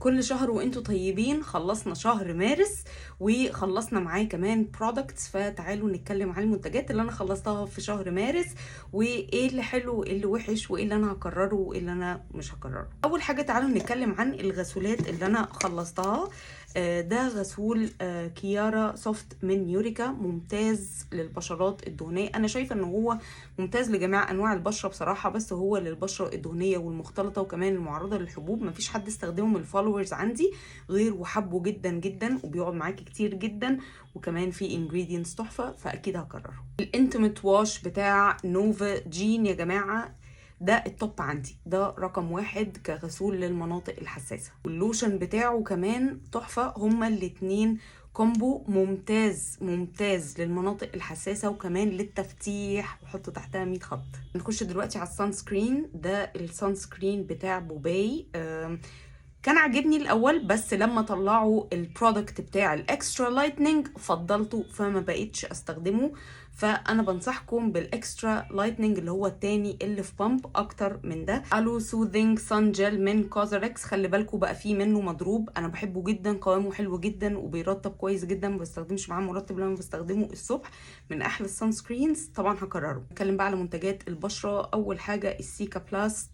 كل شهر وانتم طيبين. خلصنا شهر مارس وخلصنا معاه كمان products، فتعالوا نتكلم عن المنتجات اللي انا خلصتها في شهر مارس، وايه اللي حلو وايه اللي وحش وايه اللي انا هكرره وايه اللي انا مش هكرره. اول حاجة تعالوا نتكلم عن الغسولات اللي انا خلصتها. ده غسول كيارا سوفت من يوريكا، ممتاز للبشرات الدهنيه. انا شايفه ان هو ممتاز لجميع انواع البشرة بصراحه، بس هو للبشره الدهنية والمختلطه وكمان المعرضه للحبوب. مفيش حد استخدمه من ال followers عندي غير وحبه جدا جدا، وبيقعد معاكي كتير جدا، وكمان في ingredients تحفه، فاكيد هكرره. ال intimate wash بتاع نوفا جين يا جماعة ده ال top عندي، ده رقم 1 كغسول للمناطق الحساسة. واللوشن بتاعه كمان تحفة، هما الاتنين combo ممتاز ممتاز للمناطق الحساسة وكمان للتفتيح، وحط تحتها 100 خط. نخش دلوقتي على ال sunscreen. ده ال sunscreen بتاع بوباي، كان عاجبني الاول، بس لما طلعوا ال product بتاع ال extra lightening فضلته فما بقيتش استخدمه. فانا بنصحكم بال extra lightening اللي هو التاني اللي في pump اكتر من ده. aloe soothing sun gel من كوزاركس، خلي بالكم بقى فيه منه مضروب، انا بحبه جدا، قوامه حلو جدا وبيرطب كويس جدا، ما بستخدمش معاه مرطب لما بستخدمه الصبح. من احلى ال sunscreens، طبعا هكرره. نتكلم بقى على منتجات البشرة. اول حاجة السيكا بلاست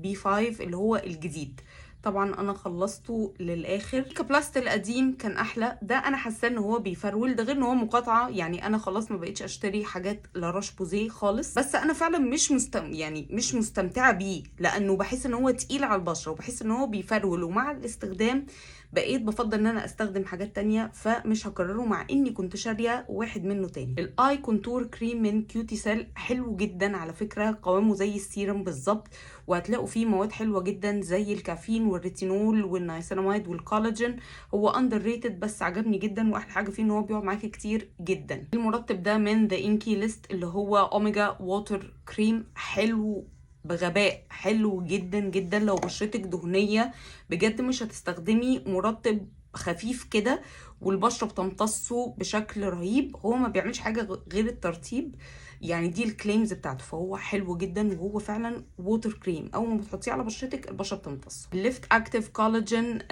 B5 اللي هو الجديد، طبعا انا خلصته للاخر. بلاست القديم كان احلى، ده انا حاسه ان هو بيفرول، ده غير ان هو مقاطعه، يعني انا خلاص ما بقتش اشتري حاجات لاروش بوزيه خالص، بس انا فعلا مش يعني مش مستمتعه بيه، لانه بحس ان هو تقيل على البشرة وبحس ان هو بيفرول، ومع الاستخدام بقيت بفضل ان انا استخدم حاجات تانية، فمش هكرره مع اني كنت شاريه واحد منه تاني. ال eye contour cream من كيوتي سيل حلو جدا على فكرة، قوامه زي السيرم بالظبط، وهتلاقوا فيه مواد حلوة جدا زي الكافيين والريتينول والنياسيناميد والكولاجين. هو underrated بس عجبني جدا، واحلى حاجة فيه ان هو بيقعد معاكي كتير جدا. المرطب ده من The INKEY List اللي هو omega water cream، حلو بغباء، حلو جدا جدا. لو بشرتك دهنية بجد مش هتستخدمي مرطب خفيف كده والبشره بتمتصه بشكل رهيب. هو ما بيعملش حاجة غير الترطيب، يعني دي ال claims بتاعته، فهو حلو جدا، وهو فعلا water cream، اول ما بتحطيه على بشرتك البشرة بتمتصه. LiftActiv collagen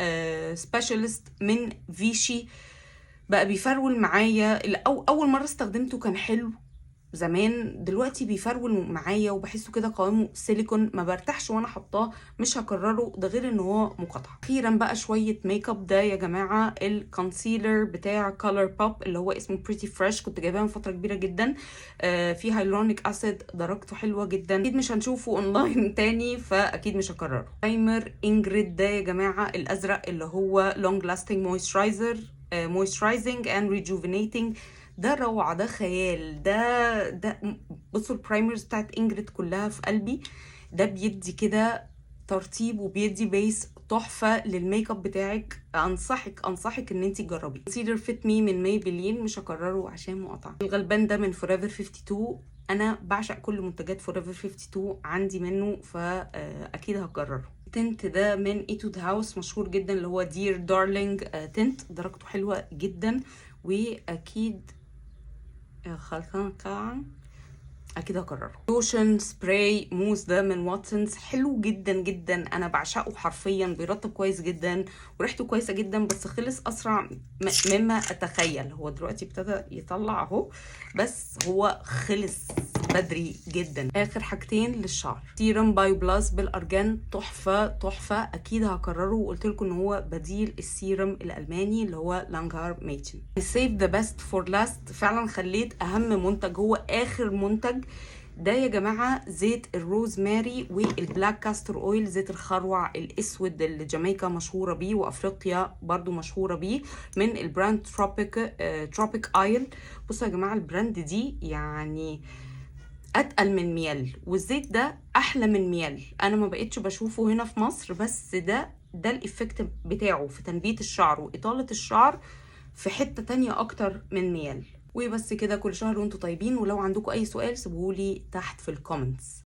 specialist من فيشي بقى بيفرول معايا. اول مرة استخدمته كان حلو زمان، دلوقتي بيفرول معايا وبحسه كده قوامه سيليكون، ما برتاحش وانا حطاه، مش هكرره، ده غير ان هو مقاطعه. اخيرا بقى شوية ميك اب. ده يا جماعة ال concealer بتاع كولر بوب اللي هو اسمه Pretty Fresh، كنت جايباه من فترة كبيرة جدا، فيه hyaluronic acid، درجته حلوة جدا، اكيد مش هنشوفه اونلاين تاني فاكيد مش هكرره. primer انجريد ده يا جماعة الازرق اللي هو long lasting moisturizer، moisturizing and rejuvenating، ده روعة، ده خيال، ده بصوا ال primers بتاعت انجريد كلها في قلبي. ده بيدي كده ترطيب وبيدي base تحفة للميك اب بتاعك، انصحك ان انت تجربيه. concealer Fit Me من مايبلين مش هكرره عشان مقاطعة. الغلبان ده من فوريفر 52، انا بعشق كل منتجات فوريفر 52، عندي منه فاكيد هكرره. ال tint ده من ايتود هاوس مشهور جدا اللي هو Dear Darling tint، درجته حلوة جدا واكيد خلطان اكيد هكرره. lotion spray mousse ده من واتسونز حلو جدا جدا، انا بعشقه حرفيا، بيرطب كويس جدا وريحته كويسة جدا، بس خلص اسرع مما اتخيل. هو دلوقتي ابتدى يطلع اهو، بس هو خلص بدري جدا. اخر حاجتين للشعر، سيرم بايو بلاس بالارجان تحفة تحفة، اكيد هكرره، وقلت لكم ان هو بديل السيرم الالماني اللي هو لانجهار ميتشن. save the best for last، فعلا خليت اهم منتج هو اخر منتج. ده يا جماعة زيت الروزماري وال black castor oil، زيت الخروع الاسود اللي جامايكا مشهورة بيه وافريقيا برضو مشهورة بيه، من ال brand Tropic Isle. بصوا يا جماعة ال brand دي يعني اتقل من ميال، والزيت ده احلى من ميال، انا ما بقتش بشوفه هنا في مصر، بس ده ال effect بتاعه في تنبيت الشعر واطاله الشعر في حتة تانية اكتر من ميال. وبس كده، كل شهر وانتم طيبين، ولو عندكم اي سؤال سيبهولي تحت في ال comments.